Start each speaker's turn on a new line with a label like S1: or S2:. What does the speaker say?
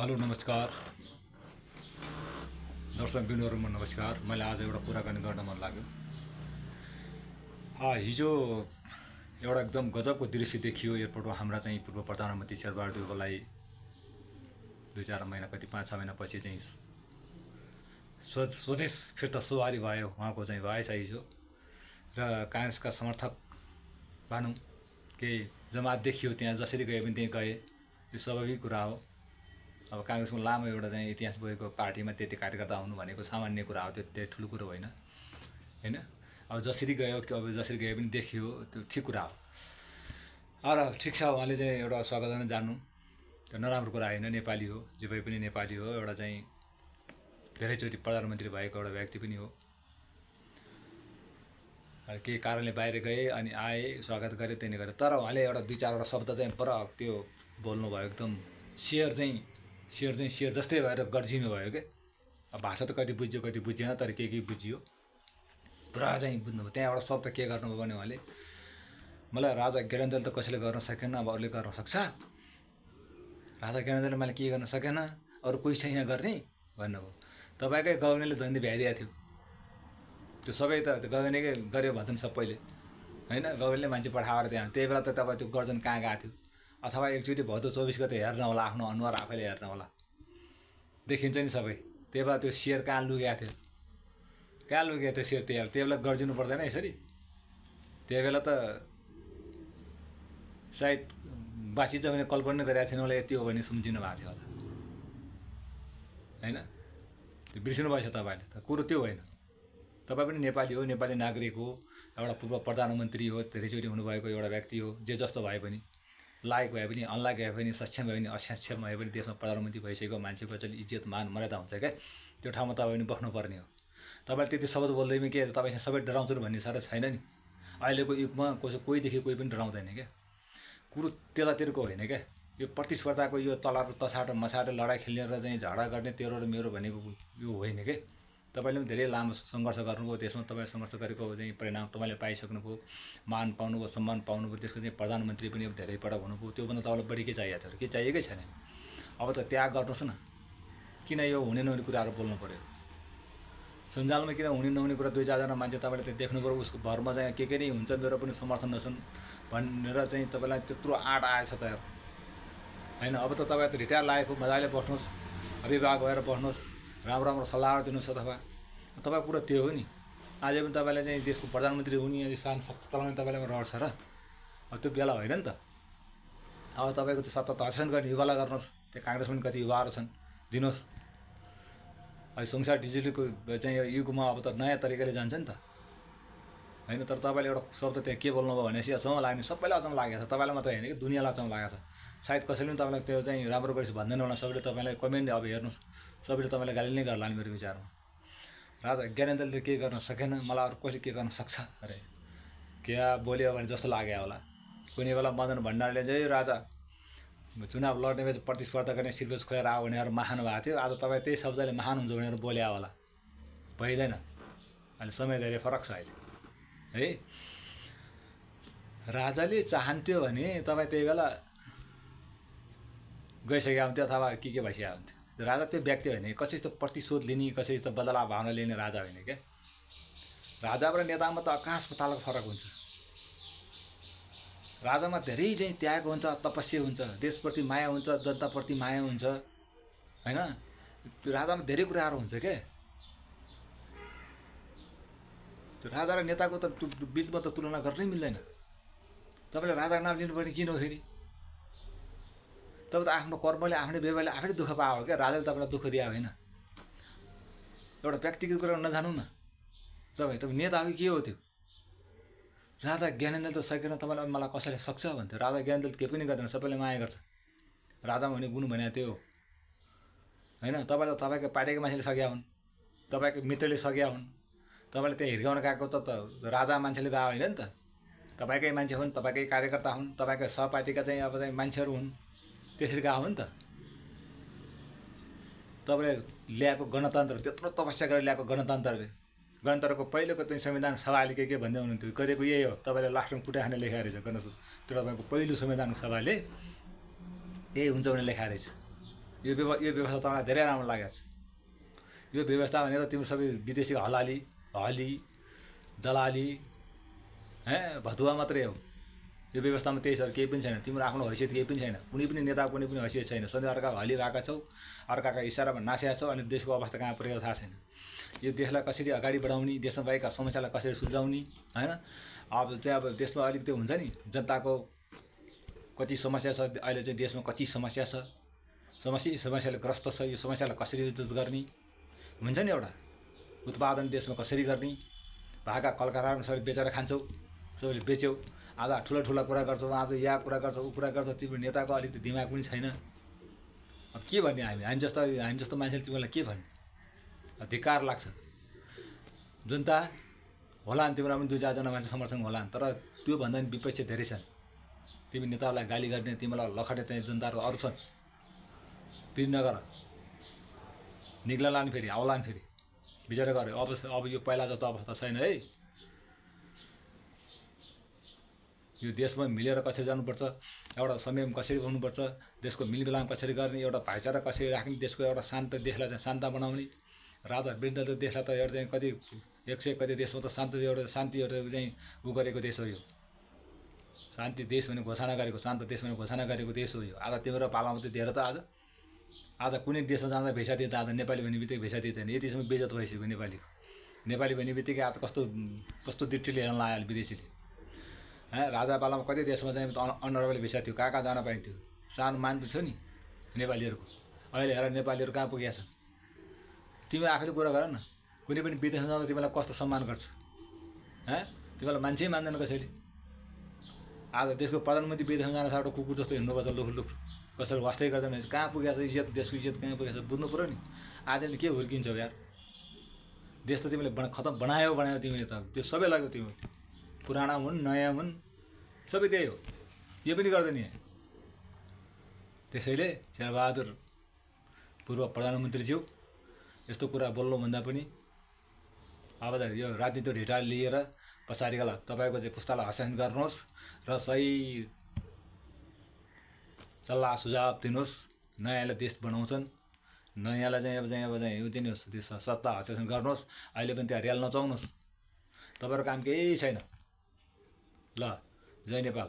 S1: Hello नमस्कार दर्शक बिन्दुहरुमा नमस्कार। मैले आज एउटा कुराकानी गर्न मन लाग्यो। हिजो एउटा एकदम गजबको दृश्य देखियो एयरपोर्टमा। हाम्रा चाहिँ पूर्व प्रधानमन्त्री शेरबहादुर देउवालाई 2-4 महिना कति 5-6 महिना पछि चाहिँ स्वदेश फिर्ता सवारी भयो उहाँको चाहिँ भएछ हिजो। र कांग्रेसका समर्थक भनौँ केही जमात देखियो त्यहाँ, जसरी गए पनि त्यही गए। यो स्वाभाविक कुरा हो। अब कांग्रेसको लामो एउटा चाहिँ इतिहास बोकेको पार्टीमा त्यति कार्यकर्ता आउनु भनेको सामान्य कुरा हो, त्यो ठुलो कुरो होइन हैन। अब जसरी गयो अब जसरी गए पनि देखियो, त्यो ठिक कुरा हो। र ठिक छ, उहाँले चाहिँ एउटा स्वागत गर्न जान्नु त्यो नराम्रो कुरा होइन। नेपाली हो, जे भए पनि नेपाली हो, एउटा चाहिँ धेरैचोटि प्रधानमन्त्री भएको एउटा व्यक्ति पनि हो। केही कारणले बाहिर गए अनि आए, स्वागत गरे, त्यही नै गरे। तर उहाँले एउटा 2-4 शब्द चाहिँ पर त्यो बोल्नुभयो, एकदम शेर जस्तै भएर गर्जिनु भयो के। अब भाषा त कति बुझ्यो कति बुझेन, तर के बुझियो पुरा चाहिँ बुझ्नुभयो। त्यहाँ एउटा शब्द के गर्नुभयो भने उहाँले, मलाई राजा ज्ञानेन्द्रले त कसैले गर्न सकेन, अब अरूले गर्न सक्छ। राजा ज्ञानेन्द्रले मैले के गर्न सकेन, अरू कोही छ यहाँ गर्ने भन्नुभयो। तपाईँकै गगनेले धन्दी भ्याइदिएको थियो। त्यो सबै त गगनेकै गर्यो भन्छन् सबैले हैन। गगनले मान्छे पठाएर त्यहाँ, त्यही बेला त तपाईँ त्यो गर्जन कहाँ गएको थियो? अथवा एकचोटि भदौ 24 गते हेर्न होला, आफ्नो अनुहार आफैले हेर्न होला, देखिन्छ नि सबै। त्यही बेला त्यो शेर कहाँ लुगेको थियो, कहाँ लुगेको थियो शेर? त्यही बेला गर्जिनु पर्दैन यसरी? त्यही बेला त सायद बाँचिन्छ भने कल्पना गरेको थिएन होला, यति हो भने सम्झिनु भएको थियो होला हैन। त्यो बिर्सिनु भएछ तपाईँले त। कुरो त्यो होइन। तपाईँ पनि नेपाली हो, नेपाली नागरिक हो, एउटा पूर्व प्रधानमन्त्री हो, धेरैचोटि हुनुभएको एउटा व्यक्ति हो। जे जस्तो भए पनि, लायक भए पनि, अनलायक भए पनि, सक्षम भए पनि, असक्षम भए पनि, देशमा प्रधानमन्त्री भइसकेको मान्छेको चाहिँ इज्जत मान मर्यादा हुन्छ क्या। त्यो ठाउँमा तपाईँ पनि बस्नुपर्ने हो। तपाईँले त्यति शब्द बोल्दैमा के तपाईँसँग सबै डराउँछन् भन्ने साह्रो छैन नि। अहिलेको युगमा कोहीदेखि कोही पनि डराउँदैन क्या। कुरो त्यतातिरको होइन क्या। यो प्रतिस्पर्धाको यो तलार तसाटो मसाटो लडाइँ खेल्ने र चाहिँ झगडा गर्ने तेरो र मेरो भनेको यो होइन क्या। तपाईँले पनि धेरै लामो सङ्घर्ष गर्नुभयो, देशमा तपाईँ सङ्घर्ष गरेको चाहिँ परिणाम तपाईँले पाइसक्नुभयो। मान पाउनुभयो, सम्मान पाउनुभयो, त्यसको चाहिँ प्रधानमन्त्री पनि अब धेरै पटक हुनुभयो। त्योभन्दा तपाईँलाई बढी के चाहिएको थियो? के चाहिएकै छैन। अब त त्याग गर्नुहोस् न। किन यो हुने नहुने कुराहरू बोल्नु पऱ्यो? सञ्जालमा किन हुने नहुने कुरा 2-4 जना मान्छे तपाईँले त्यहाँ देख्नु पऱ्यो। उसको भरमा चाहिँ के नै हुन्छ, मेरो पनि समर्थन नछन् भनेर चाहिँ तपाईँलाई त्यत्रो आँट आएछ त हैन। अब त तपाईँ त रिटायर लागेको, मजाले बस्नुहोस्, अभिभावक भएर बस्नुहोस्, राम्रो राम्रो सल्लाह दिनुहोस्। अथवा तपाईँ कुरो त्यो हो नि, आज पनि तपाईँले चाहिँ देशको प्रधानमन्त्री हुने, अनि शासन सत्ता चलाउने तपाईँलाई रहर छ र? अब त्यो बेला होइन नि त। अब तपाईँको त्यो सत्ता हस्तान्तरण गर्ने युवालाई गर्नुहोस्। त्यो काङ्ग्रेस पनि कति युवाहरू छन्, दिनुहोस्। अहिले संसार डिजिटलको चाहिँ युगमा अब त नयाँ तरिकाले जान्छ नि त हैन। तर तपाईँले एउटा शब्द त्यहाँ के बोल्नुभयो भनेपछि अचम्म लाग्ने, सबैलाई अचम्म लागेको छ। तपाईँलाई मात्रै होइन कि दुनियाँलाई अचम्म लागेको छ। सायद कसैले पनि तपाईँलाई त्यो चाहिँ राम्रो गरेछ भन्दैन होला। सबैले तपाईँलाई कमेन्ट, अब हेर्नुहोस्, सबैले तपाईँलाई गाली नै गर्ला नि मेरो विचारमा। राजा ज्ञानेन्द्रले के गर्न सकेन, मलाई अरू कसले के गर्न सक्छ अरे क्या बोल्यो भने जस्तो लाग्यो होला। कुनै बेला मदन भण्डारीले चाहिँ राजा चुनाव लड्ने भए प्रतिस्पर्धा गर्ने सिरबेज खोलेर आयो भनेर महान भएको थियो। आज तपाईँ त्यही शब्दले महान हुन्छ भनेर बोल्या होला, भइँदैन। अहिले समय धेरै फरक छ अहिले है। राजाले चाहन्थ्यो भने तपाईँ त्यही बेला गइसकेका हुन्थ्यो, अथवा के भइसकेका हुन्थ्यो। राजा त्यो व्यक्ति होइन, कसैसित प्रतिशोध लिने, कसैसित बदला भावना लिने राजा होइन क्या। राजा र नेतामा त आकाश पातालको फरक हुन्छ। राजामा धेरै चाहिँ त्याग हुन्छ, तपस्या हुन्छ, देशप्रति माया हुन्छ, जनताप्रति माया हुन्छ हैन। त्यो राजामा धेरै कुराहरू हुन्छ क्या। त्यो राजा र नेताको त बिचमा त तुलना गर्नै मिल्दैन। तपाईँले राजाको नाम लिनुपर्ने किन हो फेरि? तपाईँ त आफ्नो कर्मले, आफ्नै व्यवहारले आफैले दुःख पायो क्या। राजाले तपाईँलाई दुःख दिएको होइन। एउटा व्यक्तिगत कुरा नजानु न। तपाईँ नेता हो के हो त्यो? राजा ज्ञानेन्द्रले त सकेन, तपाईँलाई मलाई कसैले सक्छ भन्थ्यो। राजा ज्ञानेन्द्रले केही पनि गर्दैन, सबैले माया गर्छ। राजामा हुने गुण भनेको त्यो हो हैन। तपाईँलाई त तपाईँको पार्टीको मान्छेले सकेका हुन्, तपाईँको मित्रले सकेका हुन्। तपाईँले त्यहाँ हिर्काउन गएको त राजा मान्छेले गएको होइन नि त। तपाईँकै मान्छे हुन्, तपाईँकै कार्यकर्ता हुन्, तपाईँकै सहपाठीका चाहिँ अब चाहिँ मान्छेहरू हुन्, त्यसरी गएको हो नि त। तपाईँले ल्याएको गणतन्त्र, त्यत्रो तपस्या गरेर ल्याएको गणतन्त्रको पहिलोको चाहिँ संविधान सभाले के भन्दै हुनुहुन्थ्यो, गरेको यही हो। तपाईँले लास्टमा कुटा खाने लेखेको रहेछ त्यो तपाईँको पहिलो संविधान सभाले यही हुन्छ भने लेखाएको रहेछ। यो व्यवस्था तपाईँलाई धेरै राम्रो लागेको छ। यो व्यवस्था भनेर तिम्रो सबै विदेशी हली दलाली भतुवा मात्रै हो। यो व्यवस्थामा त्यही छ, केही पनि छैन। तिम्रो आफ्नो हैसियत केही पनि छैन, कुनै पनि नेताको कुनै पनि हैसियत छैन। सधैँ अर्का हली गएका छौ, अर्काका इसारामा नासेका छौ, अनि देशको अवस्था कहाँ पुर्याएको थाहा छैन। यो देशलाई कसरी अगाडि बढाउने, देशमा भएका समस्यालाई कसरी सुल्झाउने होइन। अब चाहिँ अब देशमा अलिक त्यो हुन्छ नि, जनताको कति समस्या छ अहिले चाहिँ देशमा, कति समस्या छ, समस्याले ग्रस्त छ। यो समस्यालाई कसरी युद्ध गर्ने हुन्छ नि, एउटा उत्पादन देशमा कसरी गर्ने। भएका कलकारखाना सबै बेचेर खान्छौ, सबैले बेच्यौ। आज ठुला कुरा गर्छौ, आज या कुरा गर्छौ, ऊ कुरा गर्छौ। तिम्रो नेताको अलिकति दिमाग पनि छैन। अब के भन्ने हामी जस्तो मान्छेले तिमीलाई के भन्ने। धिक्कार लाग्छ। जनता होला नि तिमीलाई पनि 2-4 मान्छे समर्थन होला नि, तर त्योभन्दा पनि विपक्ष धेरै छन्। तिमी नेताहरूलाई गाली गर्ने, तिमीलाई लखटे चाहिँ जनताहरू अरू छन्। पिर नगर, निक्ला लाने फेरि आउला नि फेरि विचार गऱ्यो। अब यो पहिला जस्तो अवस्था छैन है। यो देशमा मिलेर कसरी जानुपर्छ, एउटा संयम कसरी हुनुपर्छ, देशको मिलमिलाप कसरी गर्ने, एउटा भाइचारा कसरी राख्ने, देशको एउटा शान्त देशलाई चाहिँ शान्त बनाउने। राजा वृद्ध त देशलाई त एउटा चाहिँ कति 100 कति देशमा त शान्ति एउटा चाहिँ उ गरेको देश हो यो। शान्ति देश भने घोषणा गरेको, शान्त देश भने घोषणा गरेको देश हो यो। आज तिम्रो पालामा त दिएर त आज कुनै देशमा जाँदा भेषा दिए त आज नेपाली भन्ने बित्तिकै भेषा दिँदैन। यतिसम्म बेइज्जत भइसक्यो नेपाली भन्ने बित्तिकै आज कस्तो दृष्टिले हेर्न लाग्यो विदेशीले। राजा पालामा कति देशमा चाहिँ अनरबले भेषा थियो, कहाँ जान पाइन्थ्यो, सानो मान त थियो नि नेपालीहरूको। अहिले हेर नेपालीहरू कहाँ पुगेका छन्। तिमी आफैले कुरा गर न, कुनै पनि विदेशमा जाँदा तिमीलाई कस्तो सम्मान गर्छ। तिमीलाई मान्छे मान्दैन कसैले। आज देशको प्रधानमन्त्री विदेशमा जान साटो कुकुर जस्तो हिँड्नुपर्छ, लुख कसैले वास्तै गर्दैन। कहाँ पुगेको छ इज्जत, देशको इज्जत कहाँ पुगेको छ बुझ्नु पऱ्यो नि। आज के हुर्किन्छौ यार। देश त तिमीले खतम बनायो तिमीले त। त्यो सबै लाग्यो तिमीले, पुराना हुन् नयाँ हुन् सबै त्यही हो। यो पनि गर्दैन यहाँ। त्यसैले शेरबहादुर पूर्व प्रधानमन्त्रीज्यू यस्तो कुरा बोल्नुभन्दा पनि अब त यो राजनीतिक ढिटाल लिएर पछाडिका तपाईँको चाहिँ पुस्तालाई हस्तान्तरण गर्नुहोस् र सही सल्लाह सुझाव दिनुहोस्। नयाँले देश बनाउँछन्, नयाँलाई चाहिँ अब यो दिनुहोस्, त्यो सत्ता हस्तान्तरण गर्नुहोस्। अहिले पनि त्यहाँ रेल नचाउनुहोस्। तपाईँको काम केही छैन। ल, जय नेपाल।